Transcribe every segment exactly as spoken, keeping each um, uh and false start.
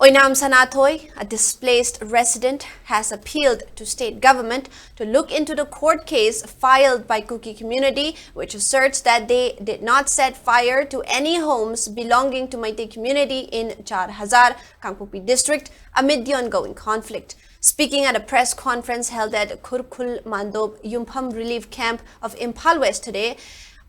Oinam Sanathoi, a displaced resident, has appealed to state government to look into the court case filed by Kuki community, which asserts that they did not set fire to any homes belonging to Meitei community in Char Hazar, Kangpokpi district, amid the ongoing conflict. Speaking at a press conference held at Khurkhul Mandob Yumpham relief camp of Imphal West today,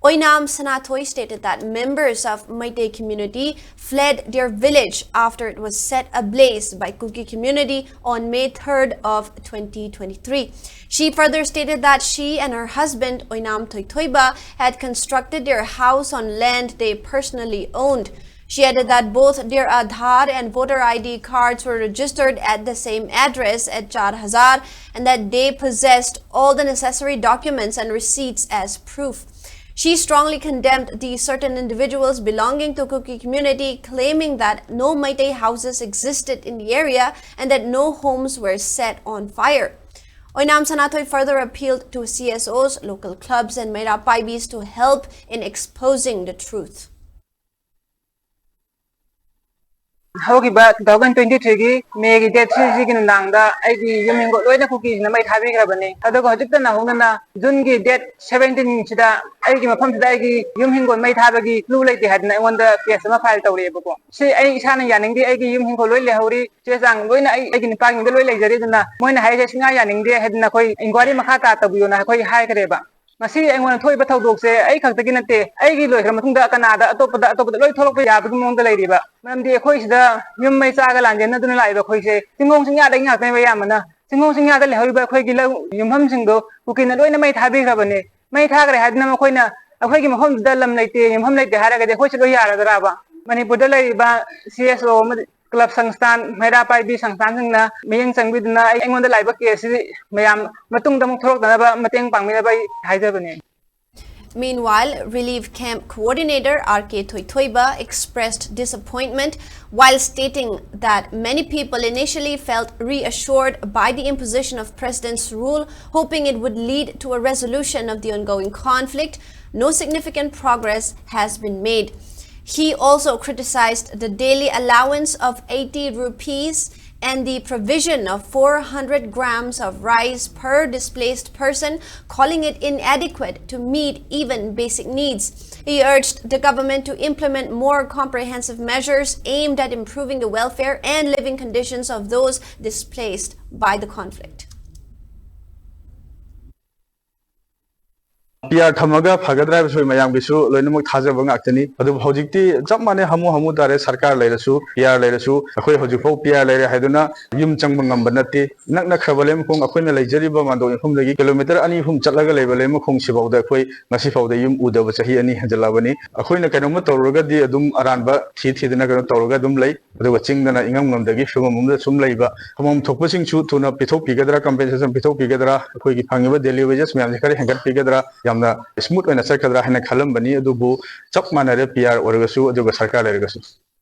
Oinam Sanathoi stated that members of Meitei community fled their village after it was set ablaze by Kuki community on May third of twenty twenty-three. She further stated that she and her husband, Oinam Thoithoiba, had constructed their house on land they personally owned. She added that both their Aadhaar and voter I D cards were registered at the same address at Char Hazar and that they possessed all the necessary documents and receipts as proof. She strongly condemned the certain individuals belonging to Kuki community claiming that no Meitei houses existed in the area and that no homes were set on fire. Oinam Sanathoi further appealed to C S Os, local clubs, and Meira Paibis to help in exposing the truth. ꯍꯧꯈꯤꯕ two thousand twenty-threeꯒꯤ Mayꯒꯤ date threeꯒꯤ ꯅꯨꯡꯗꯥꯡꯗ ꯑꯩꯒꯤ ꯌꯨꯝ ꯍꯤꯡꯒꯣꯜ ꯂꯣꯏꯅ ꯀꯨꯀꯤꯁꯤꯡꯅ ꯃꯩ ꯊꯥꯕꯤꯈ꯭ꯔꯕꯅꯤ꯫ ꯑꯗꯨꯒ ꯍꯧꯖꯤꯛꯇ ꯅꯧꯍꯧꯅꯅ Juneꯒꯤ date seventeenꯁꯤꯗ ꯑꯩꯒꯤ ꯃꯐꯝꯁꯤꯗ ꯑꯩꯒꯤ ꯌꯨꯝ ꯍꯤꯡꯒꯣꯜ ꯃꯩ ꯊꯥꯕꯒꯤ clue ꯂꯩꯇꯦ ꯍꯥꯏꯗꯅ ꯑꯩꯉꯣꯟꯗ case ꯑꯃ file ꯇꯧꯔꯛꯑꯦꯕꯀꯣ꯫ ꯁꯤ ꯑꯩ ꯏꯁꯥꯅ ꯌꯥꯅꯤꯡꯗꯦ, ꯑꯩꯒꯤ ꯌꯨꯝ ꯍꯤꯡꯒꯣꯜ ꯂꯣꯏ ꯂꯩꯍꯧꯔꯤ, ꯆꯦ ꯆꯥꯡ ꯂꯣꯏꯅ ꯑꯩ ꯑꯩꯒꯤ ꯅꯨꯄꯥꯒꯤ ꯃꯤꯡꯗ ꯂꯣꯏ ꯂꯩꯖꯔꯤ, ꯑꯗꯨꯅ ꯃꯣꯏꯅ ꯍꯥꯏꯔꯤꯁꯦ ꯁꯨꯡꯌꯥ ꯌꯥꯅꯤꯡꯗꯦ ꯍꯥꯏꯗꯅ ꯑꯩꯈꯣꯏ inquiry ꯃꯈꯥ ꯇꯥ ꯇꯧꯕꯤꯌꯣꯅ ꯑꯩꯈꯣꯏ ꯍꯥꯏꯈ꯭ꯔꯦꯕ꯫ ꯉꯁꯤ ꯑꯩꯉꯣꯟꯗ ꯊꯣꯛꯏꯕ ꯊꯧꯗꯣꯛꯁꯦ ꯑꯩ ꯈꯛꯇꯒꯤ ꯅꯠꯇꯦ, ꯑꯩꯒꯤ ꯂꯣꯏꯈ꯭ꯔ ꯃꯇꯨꯡꯗ ꯀꯅꯥꯗ, ꯑꯇꯣꯞꯄꯗ, ꯑꯇꯣꯞꯄꯗ ꯂꯣꯏ ꯊꯣꯛꯂꯛꯄ ꯌꯥꯕꯒꯤ ꯃꯑꯣꯡꯗ ꯂꯩꯔꯤꯕ꯫ ꯃꯔꯝꯗꯤ ꯑꯩꯈꯣꯏ ꯁꯤꯗ ꯌꯨꯝ ꯃꯩ ꯆꯥꯒ ꯂꯥꯟꯖꯦꯟꯅꯗꯨꯅ ꯂꯥꯛꯏꯕ ꯑꯩꯈꯣꯏꯁꯦ ꯆꯤꯡꯈꯣꯡ ꯆꯤꯡꯌꯥꯗꯒꯤ ꯉꯥꯛꯇꯅꯦꯕ ꯑꯌꯥꯝꯕꯅ꯫ ꯆꯤꯡꯈꯣꯡ ꯆꯤꯡꯌꯥꯗ ꯂꯩꯍꯧꯔꯤꯕ ꯑꯩꯈꯣꯏꯒꯤ ꯂꯧ ꯌꯨꯝꯐꯝꯁꯤꯡꯗꯣ ꯀꯨꯀꯤꯅ ꯂꯣꯏꯅ ꯃꯩ ꯊꯥꯕꯤꯈ꯭ꯔꯕꯅꯦ꯫ ꯃꯩ ꯊꯥꯈ꯭ꯔꯦ ꯍꯥꯏꯗꯨꯅ ꯃꯈꯣꯏꯅ ꯑꯩꯈꯣꯏꯒꯤ ꯃꯐꯝꯗꯨꯗ ꯂꯝ ꯂꯩꯇꯦ, ꯌꯨꯝꯐꯝ ꯂꯩꯇꯦ ꯍꯥꯏꯔꯒꯗꯤ ꯑꯩꯈꯣꯏꯁꯦ ꯂꯣꯏ ꯌꯥꯔꯗ꯭ꯔꯥꯕ? ꯃꯅꯤꯄꯨꯔꯗ ꯂꯩꯔꯤꯕ C S O ꯑꯃꯗꯤ club ꯁꯪꯁꯊꯥꯟ, ꯃꯩꯔꯥ ꯄꯥꯏꯕꯤ ꯁꯪꯁꯊꯥꯟꯁꯤꯡꯅ ꯃꯤꯠꯌꯦꯡ ꯆꯪꯕꯤꯗꯨꯅ ꯑꯩ, ꯑꯩꯉꯣꯟꯗ ꯂꯥꯛꯏꯕ case ꯁꯤ ꯃꯌꯥꯝ ꯃꯇꯨꯡꯗ ꯑꯃꯨꯛ ꯊꯣꯛꯂꯛꯇꯅꯕ ꯃꯇꯦꯡ ꯄꯥꯡꯕꯤꯅꯕ ꯑꯩ ꯍꯥꯏꯖꯕꯅꯦ꯫ Meanwhile, relief camp coordinator R K Thoithoiba expressed disappointment while stating that many people initially felt reassured by the imposition of president's rule, hoping it would lead to a resolution of the ongoing conflict. No significant progress has been made. He also criticized the daily allowance of eighty rupees and the provision of four hundred grams of rice per displaced person, calling it inadequate to meet even basic needs. He urged the government to implement more comprehensive measures aimed at improving the welfare and living conditions of those displaced by the conflict. P R ꯊꯝꯃꯒ ꯐꯒꯗ꯭ꯔꯥ ꯍꯥꯏꯕꯁꯨ ꯃꯌꯥꯝꯒꯤꯁꯨ ꯂꯣꯏꯅꯃꯛ ꯊꯥꯖꯕ ꯉꯥꯛꯇꯅꯤ꯫ ꯑꯗꯨꯕꯨ ꯍꯧꯖꯤꯛꯇꯤ ꯆꯞ ꯃꯥꯟꯅꯩ, ꯍꯥꯃꯨ ꯍꯥꯃꯨ ꯇꯥꯔꯦ꯫ ꯁꯔꯀꯥꯔ ꯂꯩꯔꯁꯨ, ꯄꯤ ꯑꯥꯔ ꯂꯩꯔꯁꯨ, ꯑꯩꯈꯣꯏ ꯍꯧꯖꯤꯛꯐꯥꯎ ꯄꯤ ꯑꯥꯔ ꯂꯩꯔꯦ ꯍꯥꯏꯗꯨꯅ ꯌꯨꯝ ꯆꯪꯕ ꯉꯝꯕ ꯅꯠꯇꯦ꯫ ꯅꯛꯅꯈ꯭ꯔꯕ ꯂꯩꯃꯈꯣꯡ, ꯑꯩꯈꯣꯏꯅ ꯂꯩꯖꯔꯤꯕ ꯃꯥꯟꯗꯣꯞ ꯌꯨꯝꯐꯝꯗꯒꯤ ꯀꯤꯂꯣꯃꯤꯇꯔ ꯑꯅꯤ ꯑꯍꯨꯝ ꯆꯠꯂꯒ ꯂꯩꯕ ꯂꯩꯃꯈꯣꯡꯁꯤꯐꯥꯎꯗ ꯑꯩꯈꯣꯏ ꯉꯁꯤꯐꯥꯎꯗ ꯌꯨꯝ ꯎꯗꯕ ꯆꯍꯤ ꯑꯅꯤ ꯍꯦꯟꯖꯜꯂꯛꯑꯕꯅꯤ꯫ ꯑꯩꯈꯣꯏꯅ ꯀꯩꯅꯣꯝꯃ ꯇꯧꯔꯨꯔꯒꯗꯤ ꯑꯗꯨꯝ ꯑꯔꯥꯟꯕ ꯊꯤ ꯊꯤꯗꯅ ꯀꯩꯅꯣ ꯇꯧꯔꯒ ꯑꯗꯨꯝ ꯂꯩ꯫ ꯑꯗꯨꯒ ꯆꯤꯡꯗꯅ ꯏꯉꯝ ꯉꯝꯗꯒꯤ ꯐꯤꯕꯝ ꯑꯃꯗ ꯁꯨꯝ ꯂꯩꯕ꯫ ꯐꯝꯐꯝ ꯊꯣꯛꯄꯁꯤꯡꯁꯨ ꯊꯨꯅ ꯄꯤꯊꯣꯛꯄꯤꯒꯗ꯭ꯔꯥ, ꯀꯝꯄꯦꯟꯁꯦꯁꯟ ꯄꯤꯊꯣꯛꯄꯤꯒꯗ꯭ꯔꯥ, ꯑꯩꯈꯣꯏꯒꯤ ꯐꯪꯉꯤꯕ ꯗꯦꯂꯤ ꯋꯦꯖꯦꯁ ꯃꯌꯥꯝꯁꯦ ꯈꯔ ꯍꯦꯟꯒꯠꯄꯤꯒꯗ꯭ꯔꯥ, ꯌꯥꯝꯅ ꯁ꯭ꯃꯨꯠ ꯑꯣꯏꯅ ꯆꯠꯀꯗ꯭ꯔꯥ ꯍꯥꯏꯅ ꯈꯜꯂꯝꯕꯅꯤ꯫ ꯑꯗꯨꯕꯨ ꯆꯞ ꯃꯥꯟꯅꯔꯦ, ꯄꯤ ꯑꯥꯔ ꯑꯣꯏꯔꯒꯁꯨ ꯑꯗꯨꯒ ꯁꯔꯀꯥꯔ ꯂꯩꯔꯒꯁꯨ꯫